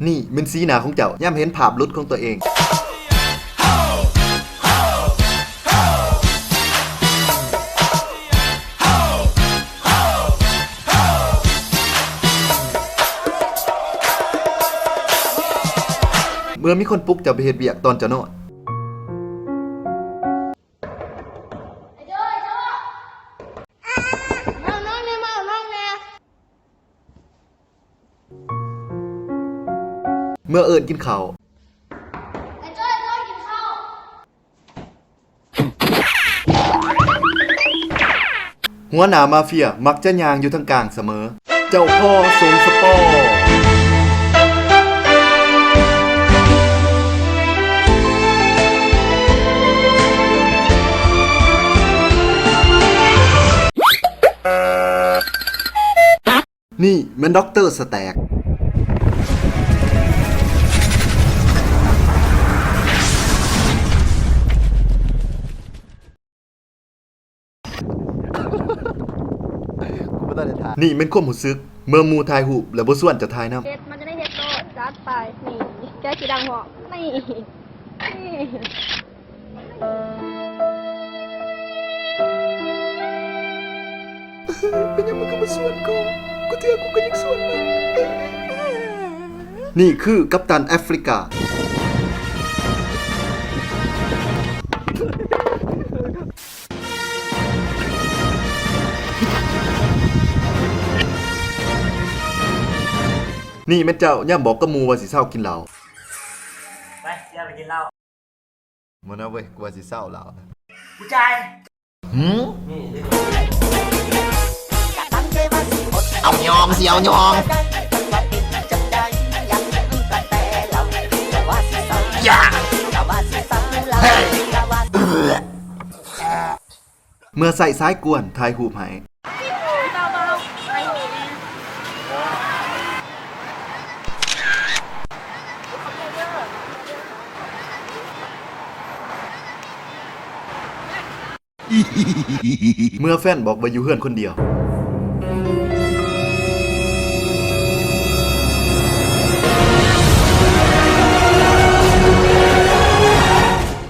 ນີ້ແມ່ນສີໜ້າຂອງເຈົ້າ ຍາມເຫັນພາບຫຼຸດຂອງຕົວເອງ. ເມື່ອມີຄົນປຸກເຈົ້າໄປເຮັດວຽກຕອນເຈົ້ານອນ. ເມື່ອເອີ້ນກິນເຂົ້າ. ຫົວໜ້າມາເຟຍມັກຈະຍ່າງຢູ່ທາງກາງສະເໝີ. ເຈົ້າພໍ່ຊົງສະປໍ. ນີ້ແມ່ນດັອກເຕີສະແຕັກ. ນີ້ແມ່ນຄວາມຮູ້ສຶກເມື່ອໝູ່ຖ່າຍຮູບແລ້ວບໍ່ຊວນເຈົ້າຖ່າຍນຳ. ເຮັດ ມັນຈະໄດ້ເຮັດໂລດ ຈັດໄປ. ນີ້ ແກະຂີ້ດັງພ້ອມ. ນີ້ ນີ້. ເປັນຫຍັງມັນກໍບໍ່ຊວນກູ? ກູເທື່ອກູກໍຍັງຊວນມັນ. ນີ້ຄືກັບຕັນແອຟຣິກາ. ນີ້ແມ່ນເຈົ້າຍາມບອກກັບໝູ່ວ່າຊິເຊົາກິນເຫຼົ້າ. ໄປ ຊິເອົາໄປກິນເຫຼົ້າ. ບໍ່ນະເວີຍ ກວ່າຊິເຊົາລາວນະ ຜູ້ຊາຍ. ຫື? ເອົາຍອມ ຊິເອົາຍອມ. ເມື່ອໃຊ້ສາຍກວນຖ່າຍຮູບໃຫ້. ເມື່ອແຟນບອກວ່າຢູ່ເຮືອນຄົນດຽວ.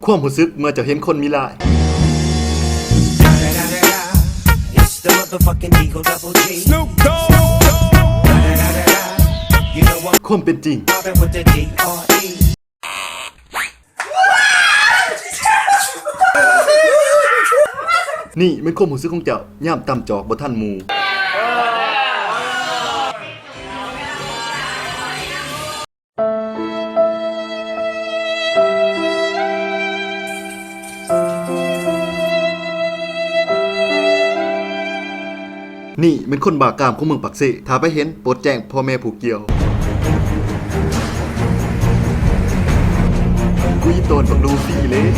ຄວາມຮູ້ສຶກເມື່ອເຈົ້າເຫັນຄົນມີຫຼາຍ. ຄວາມເປັນຈິງ. ນີ້ແມ່ນຄວາມຮູ້ສຶກຂອງເຈົ້າຍາມຕຳຈອກບໍ່ທັນໝູ່. ນີ້ແມ່ນຄົນບ້າກາມຂອງເມືອງປາກເຊ. ຖ້າໃຜເຫັນ ໂປດແຈ້ງພໍ່ແມ່ຜູ້ກ່ຽວ. ກູອີ່ໂຕນບັກລູຟີເລີຍ.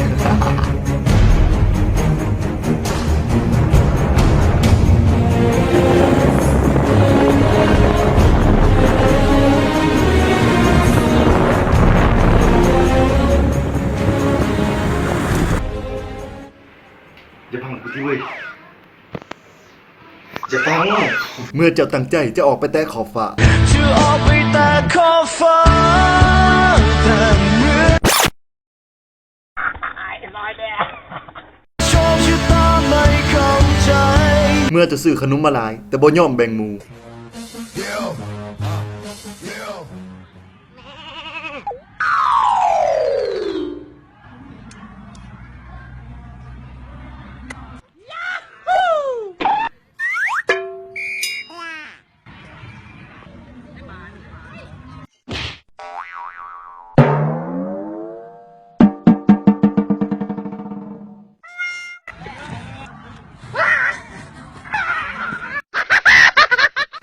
ຢ່າພັງກູຕິເວີຍ. ຈະຟັງ. ເມື່ອເຈົ້າຕັ້ງໃຈຈະອອກໄປແຕະຂອບຟ້າ. ຈະອອກໄປແຕະຂອບຟ້າ ແຕ່ເມື່ອ ໂຊກຊະຕາໄມ່ເຂົ້າໃຈ. ເມື່ອເຈົ້າຊື້ຂະໜົມມາຫຼາຍ ແຕ່ບໍ່ຍອມແບ່ງໝູ່.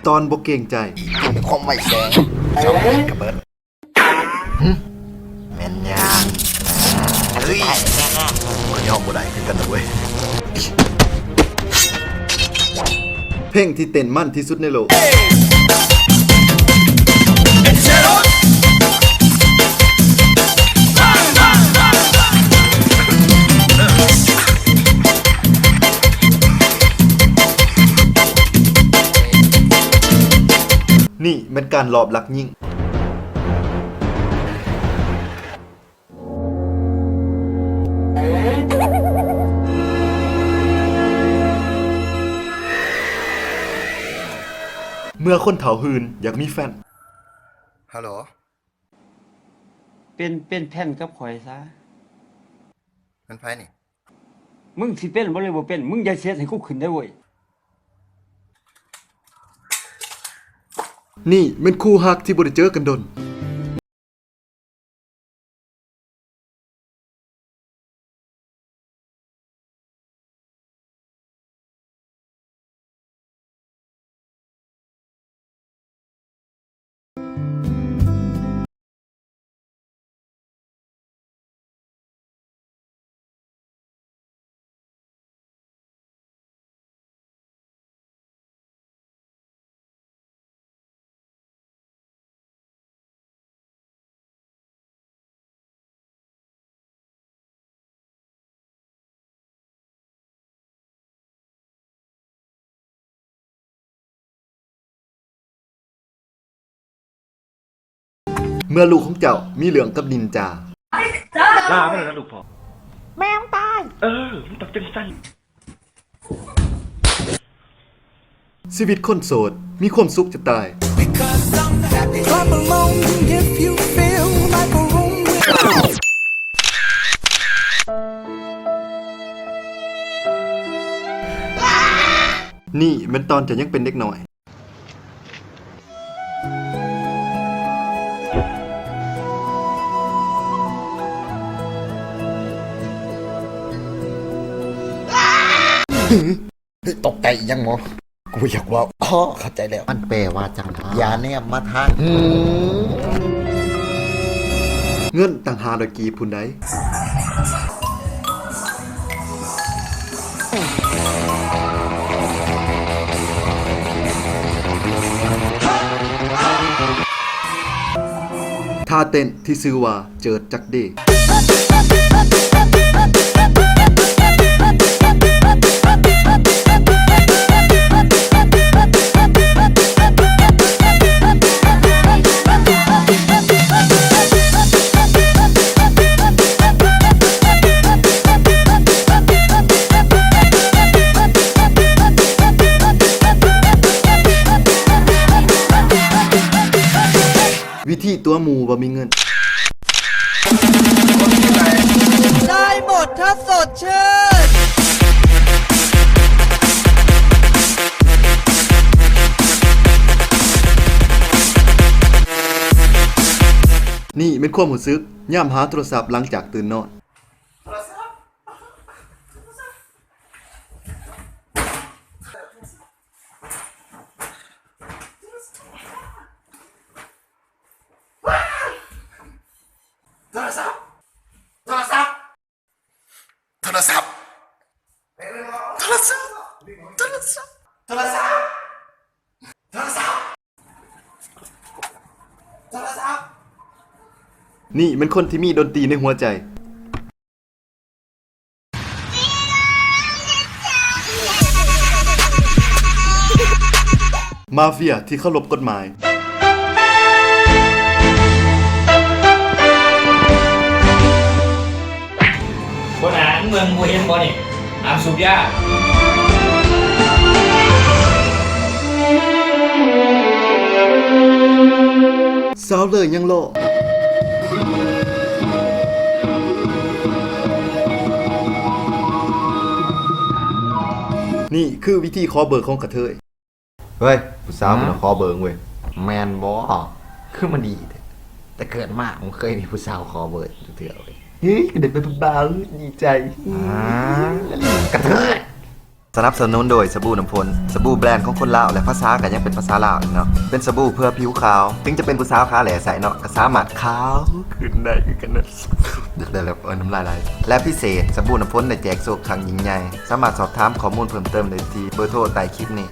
ຕອນບໍ່ເກງໃຈ. ມີຄວາມໄວແສງ ເຈົ້າເຫັນກະເບີດ. ຫຶ? ແມ່ນຫຍັງ? ເຮີ້ຍ ຂ້ອຍຍອມບໍ່ໄດ້ຄືກັນນະເວີຍ. ເພງທີ່ເຕັ້ນມັນທີ່ສຸດໃນໂລກ. ນີ້ແມ່ນການລອບລັກຍິງ. ເມື່ອຄົນເຖົ້າຮື່ນຢາກມີແຟນ. ຮັລໂຫຼ. ເປັນ ເປັນແຟນກັບຂ້ອຍຊະ. ແມ່ນໃຜນີ້? ມຶງຊິເປັນບໍ່ ຫຼື ບໍ່ເປັນ? ມຶງຢ່າເສຍໃຫ້ກູຂຶ້ນເດີ້ເວີຍ. ນີ້ແມ່ນຄູ່ຮັກທີ່ບໍ່ໄດ້ເຈີກັນດົນ. ເມື່ອລູກຂອງເຈົ້າມີເລື່ອງກັບນິນຈາ. ລາມັນນະລູກພໍ່. ແມ່ມຕາຍ. ເອີ ມັນຕ້ອງຈັ່ງຊັ້ນ. ຊີວິດຄົນໂສດມີຄວາມສຸກຈະຕາຍ. Clap along if you feel like a room without. ນີ້ແມ່ນຕອນເຈົ້າຍັງເປັນເດັກນ້ອຍ. ເຮີ້ຍ ຕົກໃຈອີ່ຫຍັງບໍ? ກູບໍ່ຢາກເວົ້າ. ອໍ ເຂົ້າໃຈແລ້ວ. ມັນແປວ່າຈັ່ງໃດ? ຢ່າແນມມາທາງ. ເງິນຕັ້ງຫ້າຮ້ອຍກີບພຸ້ນໃດ. ທ່າເຕັ້ນທີ່ຊື່ວ່າເຈີດຈັກເດ. ວິທີຕົວະໝູ່ບໍ່ມີເງິນ. ໄດ້ໝົດຖ້າສົດຊື່ນ. ນີ້ແມ່ນຄວາມຮູ້ສຶກຍາມຫາໂທລະສັບຫຼັງຈາກຕື່ນນອນ. ໂທລະສັບ ໂທລະສັບ ໂທລະສັບ ໂທລະສັບ ໂທລະສັບ ໂທລະສັບ ໂທລະສັບ. ນີ້ແມ່ນຄົນທີ່ມີດົນຕີໃນຫົວໃຈ. ມາເຟຍທີ່ເຄົາລົບກົດໝາຍ. ຫົວໜ້າ ມຶງເບິ່ງບໍ່ເຫັນບໍ່ນີ້? ຫ້າມສູບຢາ. ສາວເລີຍຍັງລໍ. ນີ້ຄືວິທີຂໍເບີຂອງກະເທີຍ. ເຮີ້ຍ ຜູ້ສາວ ຫືມ ເພິ່ນຂໍເບີເວີຍ. ແມ່ນບໍ່? ຄືມັນດີແທ້. ແຕ່ເກີດມາບໍ່ເຄີຍມີຜູ້ສາວຂໍເບີຈັກເທື່ອເວີຍ. ເຮີ້ຍ ກະໄດ້ເປັນຜູ້ບ່າວ ດີໃຈ. ອາ ກະເທີຍ. ສະໜັບສະໜູນໂດຍສະບູນ້ຳຝົນ, ສະບູແບຣນຂອງຄົນລາວ ແລະ ພາສາກະຍັງເປັນພາສາລາວອີກເນາະ. ເປັນສະບູເພື່ອຜິວຂາວ, ເຖິງຈະເປັນຜູ້ສາວຂາແຫຼໃຊ້ເນາະ ກະສາມາດຂາວຂຶ້ນໄດ້ຄືກັນເນາະ. ຢາກໄດ້ແລ້ວ ເອີ ນ້ຳລາຍໄຫຼ. ແລະ ພິເສດ, ສະບູນ້ຳຝົນໄດ້ແຈກໂຊກຄັ້ງຍິ່ງໃຫຍ່. ສາມາດສອບຖາມຂໍ້ມູນເພີ່ມເຕີມໄດ້ທີ່ເບີໂທໃຕ້ຄລິບນີ້.